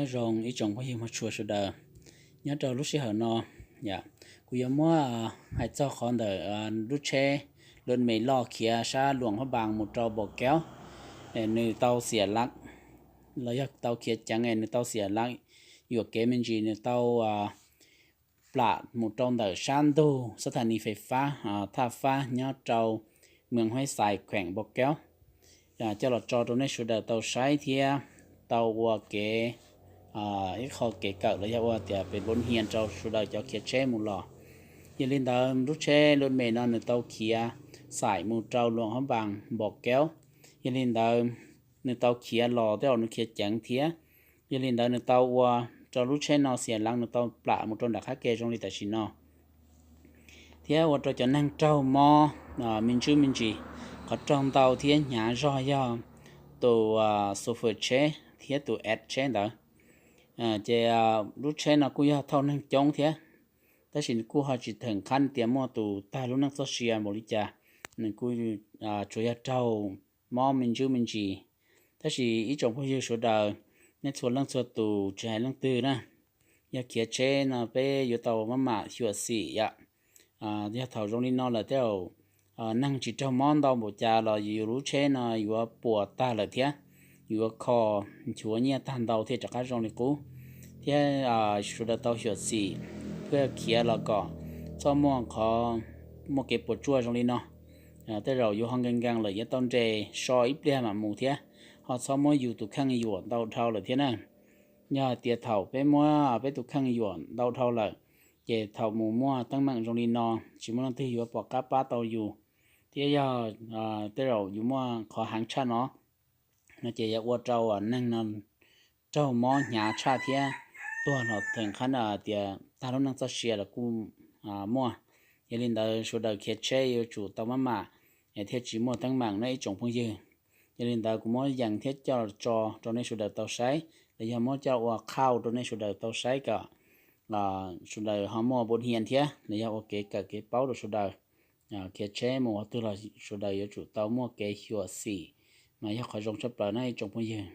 Nyob zoo ib tsoom phooj ywg mog tshua sawv daws, nyob rau lub sij hawm no, kuv yuav muab hais txog qhov ntawm lub tsheb Luam Mes loj khiav sab Luam Hab Npas mus rau Npom Kaub, nws tau xiam lav, los yog tau khiav ceev es nws tau xiam lav yuam kev me ntsis, nws tau plam mus rau ntawm sab ntug xab tha nis fais fab Thaj Fab nyob rau mwm Huaib Xais kheem Npom Kaub, coj los tso rau nej sawv daws tau saib thiab tau ua kev, ib qho kev kawm los yog ua tias pes npau hia rau sawv daws cov khiav tsheb mus los. Yog li ntawd lub tsheb Luam Mes no nws tau khiav xaim mus rau Luam Hab Npas Npom Kaub. Yog li ntawd nws tau khiav los tej zaum nws khiav ceev thiab. Yog li ntawd nws tau ua rau lub tsheb no xiam lav, nws tau plam mus rau nram qab ke zoo li tam sim no thiab ua rau cov neeg raug mob me ntsis me ntsis. Qhov raug ntau thiab hnyav zog yog tus xu fwm tsheb thiab tus ev tsheb ntawd. Ces lub tsheb no kuj yog thauj neeg coob thiab, tab sis nws kuj ho tsis theem qhab tias muaj tus tag lub neej txoj sia npaum li cas, nws kuj tsuas yog raug mob me ntsis me ntsis. Tab sis ib tsoom phooj ywg sawv daws, nej txhua leej txhua tus tsis hais leej twg na, yog khiav tsheb no peb yuav tau maj mam xyuam xim yom. Yog thaum zoo li no lawm tej zaum neeg tsis raug mob ntau npaum cas los yus lub tsheb no yuav puas tag lawm thiab, yuav kho nchuav nyiaj tag ntau thiaj rov qab zoo li qub. Thiab sawv daws tau xyuam xim thiab khiav los kom txhob muaj qhov, muaj kev puas tsuaj zoo li no. Tej zaum yus ho nkees nkees lawm yuav tau nres so ib pliag mam mus thiab, ho txhob muab yus tus kheej yuam ntau dhau lawm thiab na. Yog hais tias thaum peb muab peb tus kheej yuam ntau dhau lawm, ces thaum mus muaj teeb meem zoo li no tsis muaj leej twg yuav pom qab pab tau yus. Thiab yog tej zaum yus muaj qhov heev tshaj no, no ces yog ua rau neeg no raug mob hnyav tshaj thiab tuag los theem qhab tias tag lub neej txoj sia los kuj muaj. Yog li ntawd sawv daws khiav tsheb yuav tsum tau maj mam thiaj tsis muaj teeb meem no ib tsoom phooj ywg. Yog li ntawd kuv muab yees thiab coj tso rau nej sawv daws tau saib, los yog muab coj ua qhauj rau nej sawv daws tau saib kom sawv daws ho muaj npau hia thiab los yog ua kev kawm kev paub rau sawv daws. Khiav tsheb mus qhov twg los sawv daws yuav tsum tau muaj kev xyuam xim, mas yog qhov zoo tshaj plaws na ib tsoom phooj ywg.